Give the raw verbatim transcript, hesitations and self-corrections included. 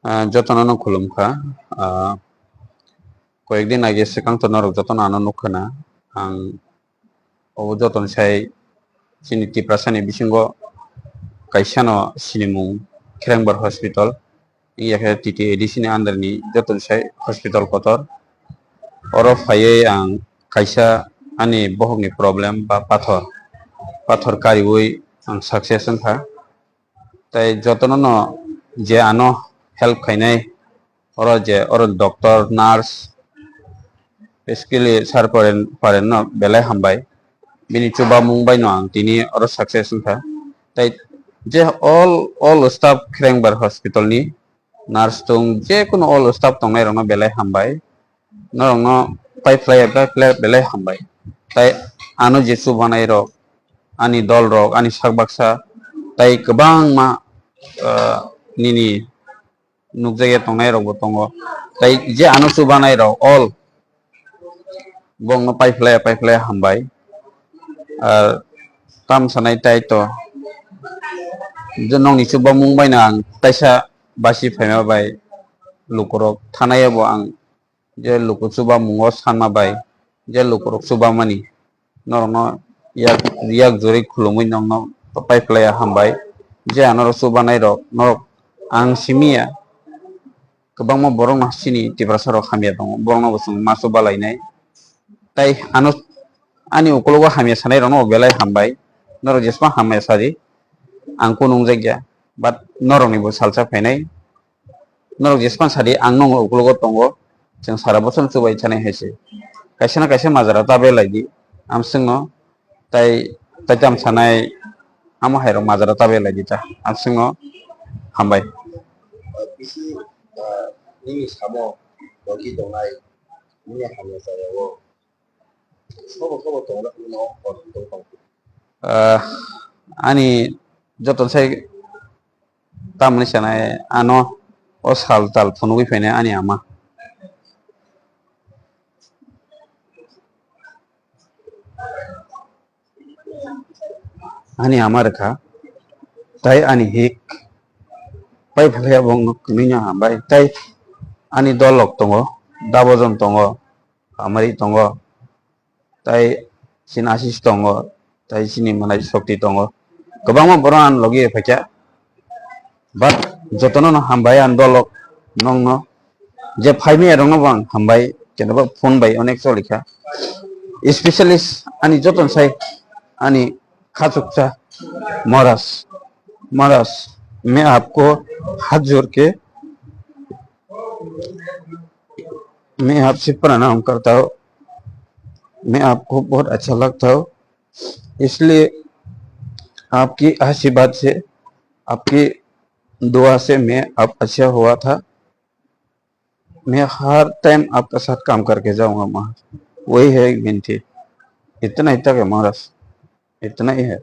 Ah, jotono no khulumkha. Ah, koyekdin age swkang to norok jotono ano nukkha na. Ang obo joton sai chini Tiprasani bisingo kaisa no sinimung Khrengbar Hospital, wngya khe T T A D C ni under ni joton sai hospital kotor. Oro phaiwi ang kaisa ani bohokni problem ba pathor, pathor kariwi ang success wngkha. Tai jotono no je ano help khainai, oro je oro doctor, nurse, basically sir Paren, Paren no belai hambai. Bini chubamung bai no ang tini oro success wngkha. Tai je all, all staff Khrengbar hospital ni nurse tong, je kuno all staff tongnai rok no belai hambai. Norok no pai phlai, pai phlai belai hambai. Tai ano je chubanai rok, ani dol rok, ani sak baksa, tai kwbangma, ah, nini nukjakya tongnai rok bo tongo. Tai je ano chubanai rok all bongno pai phlai, pai phlai hambai. Ar tam sanai tai to je nokni chubamung bai no ang taisa basi phaima bai lukurok thanai bo ang je luku chubamungo sanma bai, je lukurok chubamani, norokno yak, yak jori khulumwi nokno pai phlaiya hambai. Je anorok chubanai rok, norok ang simiya, kwbangma borok no chini Tiprasa rok hamya tongo, borok no bo chwng ma chubalainai. Tai ano, ani ukologo hamya sanai rok no belai hambai, norok jesma hamya sadi, ang kunu wngjakya, but norok ni bo salsa phainai. Norok jespan sadi, ang nokno ukologo tongo, chwng sara bochorno chubai thanai hai se. Kaisa na kaisa majra ta belai di, amswkno tai, tai tam sanai, amo hai rok majra ta belai di ta, amswkno hambai. Bisi, ah, nini samo logi tongnai, nini hamya chaya o sobo sobo tongo, nini o kotor tong tong. Ah, ani joto sai tamni sanai ano o sal tal phunugwi phainai ani ama. Ani ama rwkha, tai ani hik pai phalai abo wngno kwmwino hambai, tai ani dol rok tongo, dabojon tongo, amari tongo, tai chini Ashish tongo, tai chini Manai Shakti tongo, kwbangma borok ani logi phaikha, but jotono no hambai ani dol rok nokno, je phaimaya rokno bo ang hambai, khe bo phone bai onek cholikha, especially ani joton sai ani khachuksa Maharaj, Maharaj, मैं आपको हाथ जोड़ के, मैं आपसे प्रणाम करता हूँ, मैं आपको बहुत अच्छा लगता हूँ, इसलिए आपकी आशीर्वाद से, आपकी दुआ से मैं अब अच्छा हुआ था। मैं हर टाइम आपका साथ काम करके जाऊंगा, महाराज। वही है एक विनती। इतना ही तक है, महाराज। इतना ही है।